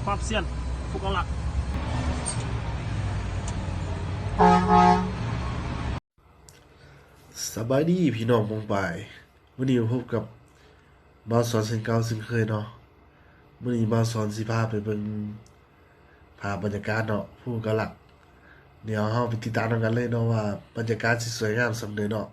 ຄວາມສ່ຽງ ຜູ້ກຳລັງ ສະບາຍດີພີ່ນ້ອງປ້ອງປາຍ, ມື້ນີ້ມາພົບກັບບ່າວສອນເຊັ່ນເກົ່າເຊັ່ນເຄີຍເນາະ. ມື້ນີ້ບ່າວສອນຊິພາໄປເບິ່ງພາບບັນຍາກາດເນາະ ພູກະຫຼັກ. ດຽວເຮົາໄປຕິດຕາມນຳກັນເລີຍເນາະ ວ່າບັນຍາກາດຊິສວຍງາມສ່ຳໃດເນາະ.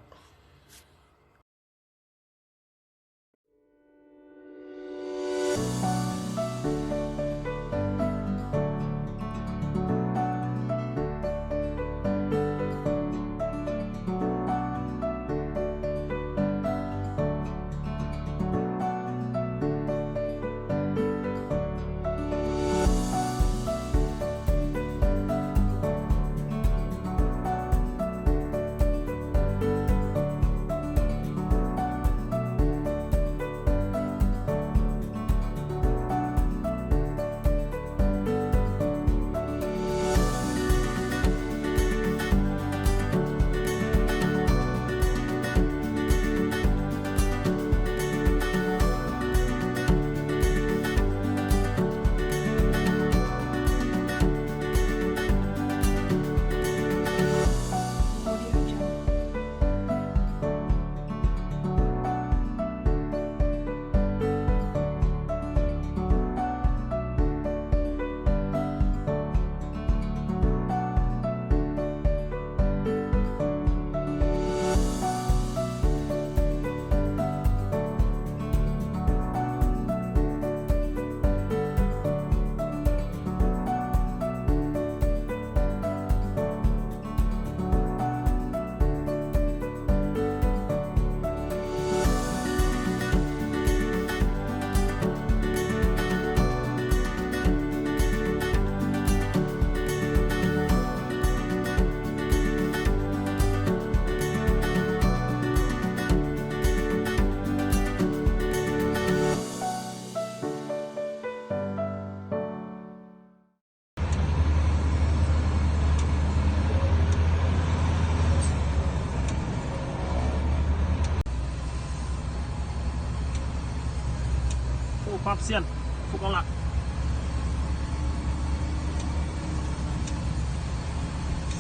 ໂອ້ ປັບສຽງ ຟຸກເອົາລະ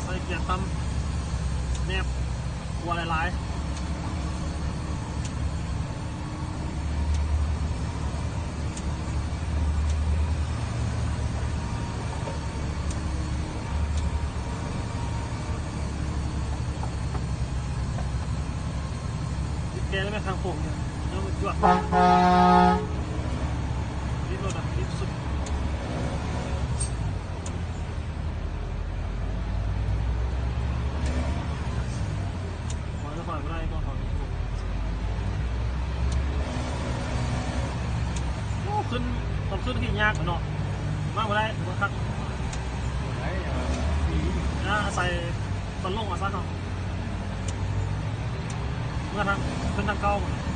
ໃສ່ເກຍຕ່ຳ ແນບ ຂົວຫຼາຍໆ. ບີບແກໄດ້ໄໝ ທາງໂຄ້ງນີ້ ຍັງຈວດ ບີບລົດອະ ບີບສຸດ. ໂອ້ ຂຶ້ນ ຕອນຂຶ້ນທີ່ຍາກເນາະ ມາບໍ່ໄດ້ ບໍ່ຄັກ ບໍ່ໄດ້ ອ່າ ອາໄສຕອນລົງວ່າຊັ້ນເນາະ ເມື່ອທາງ ຂຶ້ນທາງເກົ່າ.